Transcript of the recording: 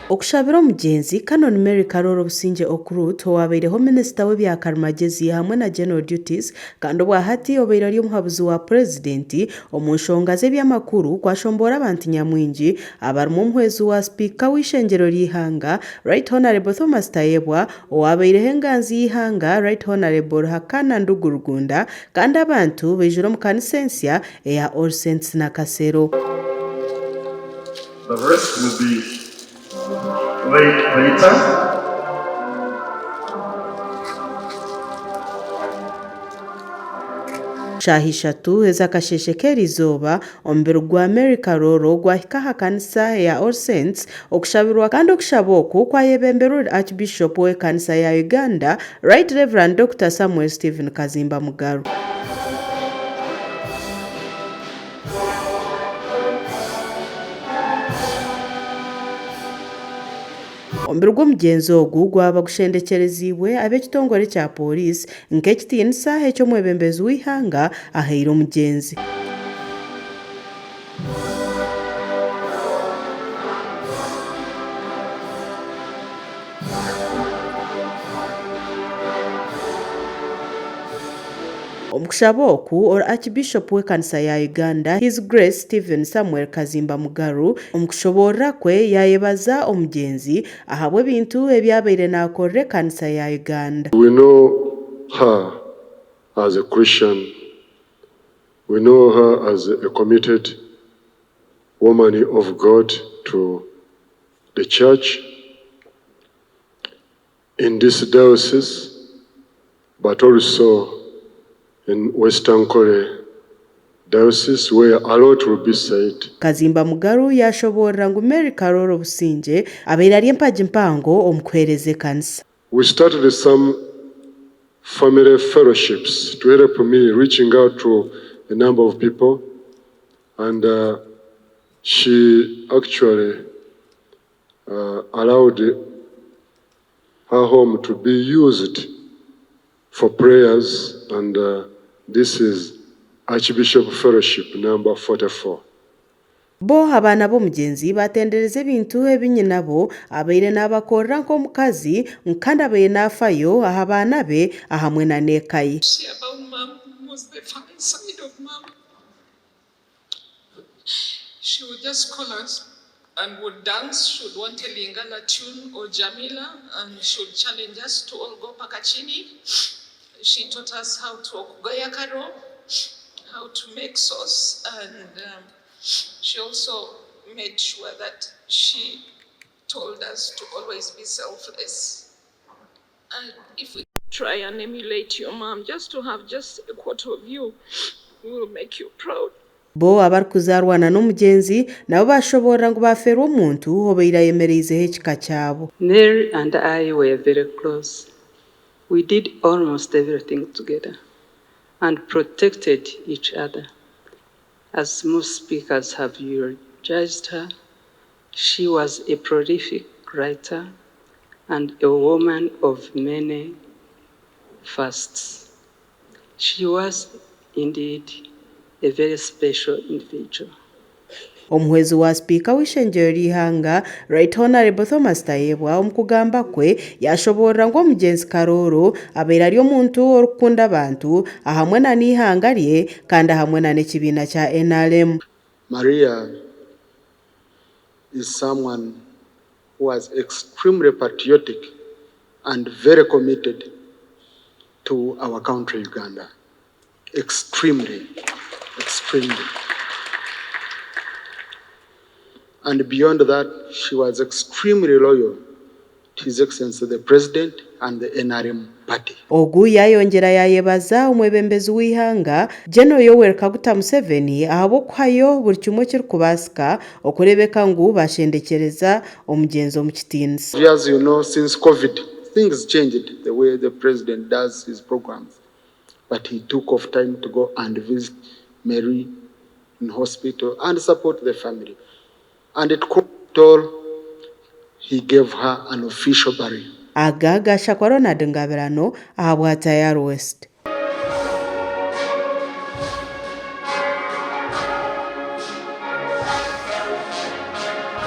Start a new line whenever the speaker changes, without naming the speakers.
Okushabira omugyenzi, Canon Mary Karooro Busingye Okurut, owabaireho minisita w'ebya karimagyezi hamwe na General Duties kandi obwahati obaire ari omuhabuzi wa Purezidenti omu nshonga z'eby'amakuru kwashomboora abantu nyamwingi abarimu omuhwezi wa Sipiika w'eishengyero ry'eihanga Right Honourable Thomas Tayebwa, owabaireho enganzi y'eihanga Right Honourable Ruhakana Ndugu Rugunda kandi abantu baijura omu kanisa ensya eya All Saints Nakasero.
The rest will be laid later.
Shaaha ishatu ez'akasheeshe k'eriizooba, omubiri gwa Mary Karooro gwahika aha kanisa eya All Saints okushabirwa kandi okushaba oku kwayebemberwa ori Archbishop w'ekanisa ya Uganda, Right Rev. Dokita Samuel Stephen Kazimba Mugaru. Omubiri gw'omugyenzi ogu gwaba gushendekyereziibwe ab'ekitongore kya Pooriisi nk'ekitiinisa eki omwebembezi w'eihanga ahaire omugyenzi. Omu kushaba oku, ori Archbishop w'ekanisa ya Uganda, His Grace Stephen Samuel Kazimba Mugaru, omu kushoboorora kwe yaayebaza omugyenzi ahabw'ebintu ebi abaire naakorera ekanisa ya Uganda.
We know her as a Christian, we know her as a committed woman of God to the church in this diocese but also in West Ankole diocese where a lot will be said.
Kazimba Mugaru yaashoboorora ngu Mary Karooro Busingye abaire ari empagi mpango omu kuheereza ekanisa.
We started some family fellowships to help me reaching out to a number of people and she actually allowed her home to be used for prayers and this is Archbishop Fellowship number 44.
Bo abaana b'omugyenzi baatendereza ebintu ebi nyinabo abaire naabakorera nk'omukazi kandi abaire naafayo aha baana be ahamwe na n'eka ye.
She would just call us and would dance, she would want a Lingala tune or Jamila and she would challenge us to all go pakachini. She taught us how to okugaya karo, how to make sauce and um, she also made sure that she told us to always be selfless. And if we try and emulate your mom, just to have just a quarter of you, will make you proud.
Bo abarikuzaarwana n'omugyenzi nabo baashoboorora ngu baafeerwa omuntu obaire ayemereizeho ekika kyabo.
Mary and I were very close. We did almost everything together and protected each other. As most speakers have eulogized her, she was a prolific writer and a woman of many firsts. She was indeed a very special individual.
Omuhwezi wa Sipiika w'eishengyero ry'eihanga, Right Honourable Thomas Tayebwa omu kugamba kwe yaashoboorora ngu omugyenzi Karooro abaire ari omuntu orikukunda abantu ahamwe na n'eihanga rye kandi ahamwe na n'ekibiina kya NRM.
Maria is someone who was extremely patriotic and very committed to our country Uganda. Extremely, extremely. And beyond that, she was extremely loyal to His Excellency the President and the NRM party.
Ogu yaayongyera yaayebaza omwebembezi w'eihanga, General Yoweri Kaguta Museveni ahabw'okuhayo buri kimwe ekirikubaasika okureebeka ngu baashendekyereza omugyenzi omu kitiinisa.
As you know, since Covid, things changed the way the President does his programs. But he took off time to go and visit Mary in hospital and support the family. And it all, he gave her an official burial.
Aga gaashakwa Ronald Ngabirano ahabwa Tayari West.